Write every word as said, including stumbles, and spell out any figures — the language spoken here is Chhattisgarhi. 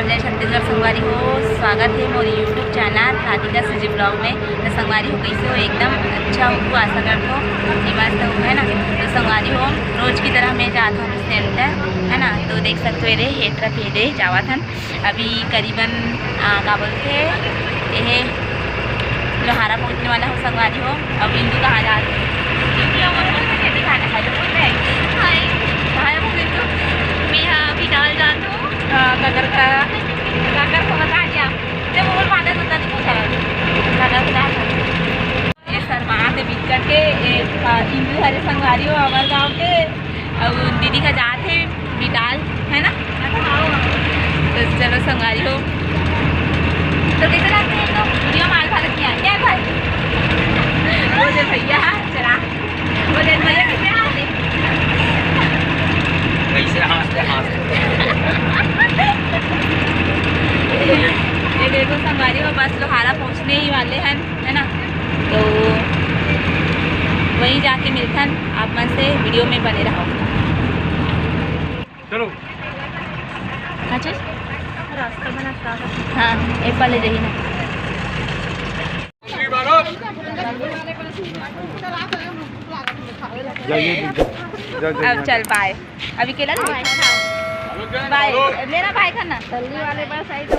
जय छत्तीसगढ़ संगवारी हो, स्वागत हे मोर YouTube channel Radhika CG blog में। तो संगवारी हो, कैसे हो? एकदम अच्छा हो, आशा करत हो कि मस्त हो, है ना? तो संगवारी हो, रोज की तरह मैं जात हूँ सेंटर, है ना? तो देख सकते हो, ये रे, ये तरफ ये रे, जावत हन। अभी करीबन, आ, का बोलथे, ये लोहारा पहुँचने वाला हो संगवारी हो। अब इंदू कहाँ जात हे? इंदू लोग बोलथे, "दीदी खाना खाए।" बोलथे, "हाय।" कहाँ जात हो इंदू? मैं, हाँ, अभी डाल जात हूँ। हाँ, काकर का, काकर को बता दिया। जब वो बात है, बता दो, क्या है? काकर को बता दो। ये शर्मात हे बिकट के, ये, आ, इंदू हरे संगवारी हो, हमर गाँव के। अउ दीदी का जात हे बिटाल, है ना? तो चलो संगवारी हो, तो कैसे लगते हैं तो वीडियो में आगे भारत नहीं आए क्या भाई? बोले भैया चला, बोले भैया कैसे हाथ है? कैसे हाथ है, हाथ है। ये देखो संगवारी हो, बस लोहारा पहुँचने ही वाले हैं, है ना? तो वहीं जाके मिलथन आप मन से, वीडियो में बने रहो। चलो। अच्छा, रास्ता बना का? हाँ, एक बार ले जाइए ना। जाइए, जा, जा, जा, अब जा। चल, बाय। अभी केला ले? बाय। मेरा भाई था ना। तल्ली वाले बस आई तो